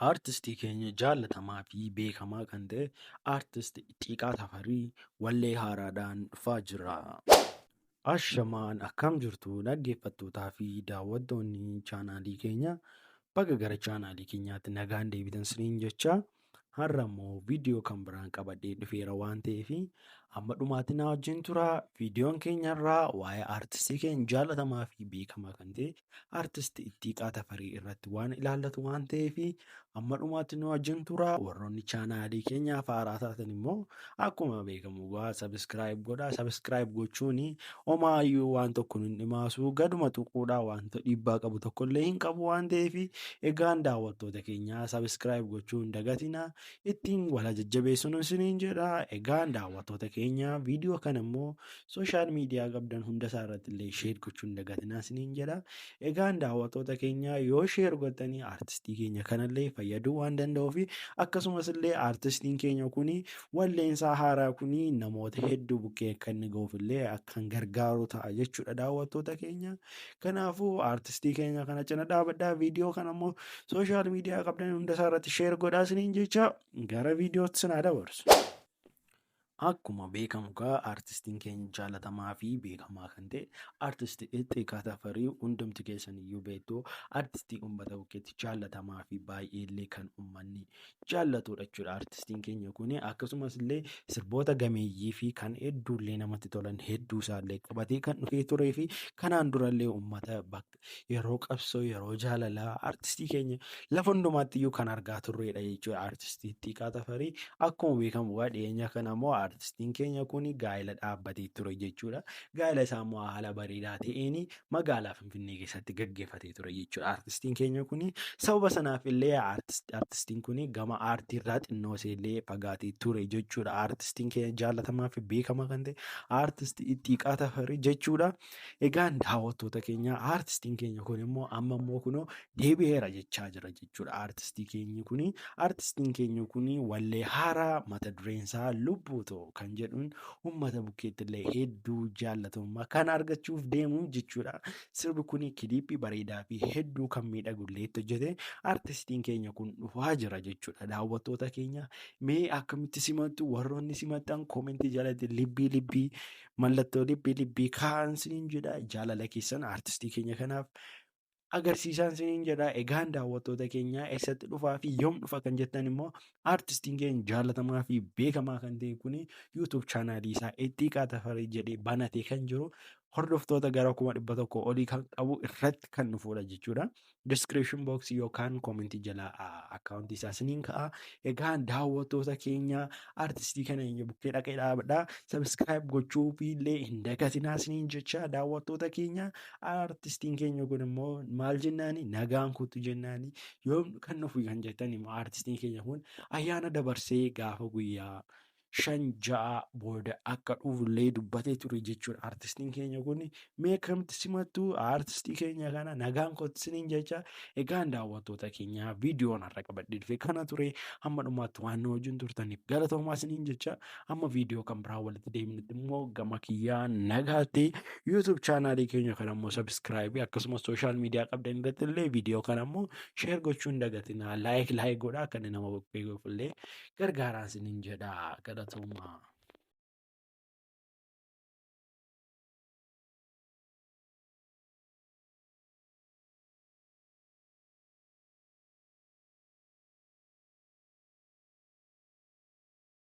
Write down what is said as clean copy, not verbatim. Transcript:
Aartistii keenya jaallatamaa fi beekamaa kan ta'e Aartist Ittiiqaa Tafarii wallee haaraadhaan dhufaa jira. Ashamaan akkam jirtu dhaggeeffattootaa fi daawwattoonni chaanaalii keenya, baga gara chaanaalii keenyaatti nagaan deebitan isiniin jecha. Har'a immoo viidiyoo kan biraan qabadhee dhufeera waan ta'eef amma dhumaatti na wajjin tura. Viidiyoon keenya irraa waa'ee aartistii keenya jaallatamaa fi beekamaa kan ta'e aartist Ittiiqaa Tafarii irratti waan ilaallatu waan ta'eef amma dhumaatti nu wajjin tura. Warroonni chaanaalii keenyaaf haaraa taatan immoo akkuma beekamu gaa sabiskiraayib godhaa. Sabiskiraayib gochuun homaayyuu waan tokko nun dhimaasu, gaduma tuquudhaa wanta dhiibbaa qabu tokkollee hin qabu waan ta'eef, egaan daawwattoota keenya, sabiskiraayib gochuu hin dagatina, ittiin wal jajjabeessuun isiniin jedha. Egaan daawwattoota keenya, viidiyoo kana immoo sooshaal miidiyaa qabdan hunda isaa irratti illee sheer gochuu hin dagatinaa isiniin jedha. Egaan daawwattoota keenya, yoo sheer gottanii aartistii keenya kanallee fayyaduu waan danda'uuf, akkasumas illee aartistiin keenya kun walleensaa haaraa kun namoota hedduu bukkee akka inni ga'uuf illee akkan gargaaru ta'a jechuudha, daawwattoota keenya. Kanaafuu aartistii keenya kana cina dhaabadhaa, viidiyoo kana immoo sooshaal miidiyaa qabdan hunda isaa irratti sheer godhaa isiniin jecha gara viidiyootti sinaa dabarsu. Akkuma beekamu gaa aartistiin keenya jaalatamaa fi beekamaa kan ta'e aartist Ittiiqaa Tafarii hundumti keessan iyyuu beektu, aartistii uummata bukkeetti jaalatamaa fi baay'ee illee kan uummanni jaallatudha jechuudha aartistiin keenya kun. Akkasumas illee sirboota gameeyyii fi kan hedduu illee namatti tolan hedduu isaallee qabatee kan dhufee turee fi kanaan durallee uummata bakka yeroo qabsoo, yeroo jaalalaa aartistii keenya lafa hundumaatti iyyuu kan argaa turredha jechuudha aartistii Ittiiqaa Tafarii. Akkuma beekamu egaa dhiyeenya kana immoo aartistiin keenya kun gaa'ela dhaabbatee ture jechuudha. Gaa'ela isaa immoo haala bareedaa ta'een magaalaa Finfinnee keessatti gaggeeffatee ture jechuudha aartistiin keenya kun. Sababa sanaaf illee aartistiin kun gama aartii irraa xinnoo ishee illee fagaatee ture jechuudha. Aartistiin keenya jaallatamaa fi beekamaa kan ta'e aartistii Ittiiqaa Tafarii jechuudha. Egaan daawwattoota keenya, aartistiin keenya kun immoo amma immoo kunoo deebi'eera jechaa jira jechuudha. Aartistii keenyi kun aartistiin keenya kun wallee haaraa mata dureen isaa Lubbuu Too kan jedhuun uummata bukkeetti illee hedduu jaallatamummaa kan argachuuf deemu jechuudha. Sirbi kun kiliippii bareedaa fi hedduu kan miidhagu illee itti hojjete aartistiin keenya kun dhufaa jira jechuudha. Daawwattoota keenya, mee akkamitti simattu? Warroonni simattan koomentii jalatti libbii libbii mallattoo libbii libbii kaa'an siniin jedha. Jaalala keessan aartistii keenya kanaaf agarsiisaan siniin jedha. Egaan daawwattoota keenya, eessatti dhufaa fi yoom dhufa kan jettan immoo, aartistiin keenya jaalatamaa fi beekamaa kan ta'e kun YouTube chaanaalii isaa Ittiiqaa Tafarii jedhee banatee kan jiru, hordoftoota gara 100,000 olii kan qabu irratti kan dhufudha jechuudha. Description box yookaan koomentii jala akkaawuntii isaa isiniin ka'a. Egaa daawwattoota keenya, aartistii kana eenyu bukkee dhaqee dhaabadha. Subscribe gochuu illee hin dagatinaa isiniin jecha. Daawwattoota keenya, aartistiin keenya kun immoo maal jennaani, nagaan kottu jennaani. Yoom kan dhufu kan jettan immoo, aartistiin keenya kun ayyaana dabarsee gaafa guyyaa 5 6 booda akka dhufullee dubbatee ture jechuudha. Aartistiin keenya kun mee akkamitti simattu aartistii keenya kana? Nagaan kottu isiniin jecha. Egaan daawwattoota keenya, viidiyoon har'a qabadhee dhufe kana ture. Hamma dhumaatti waan nu wajjin turtaniif galatoomaa isiniin jecha. Amma viidiyoo kan biraa walitti deebinutti immoo gama kiyyaa nagaatti. YouTube chaanaalii keenya kana immoo sabiskiraayibii, akkasumas sooshaal miidiyaa qabdan irratti illee viidiyoo kana immoo sheer gochuu hin dagatinaa. Laayik laayik godhaa, akka inni nama beekuuf illee gargaaraan isiniin jedha. Galatoomaa.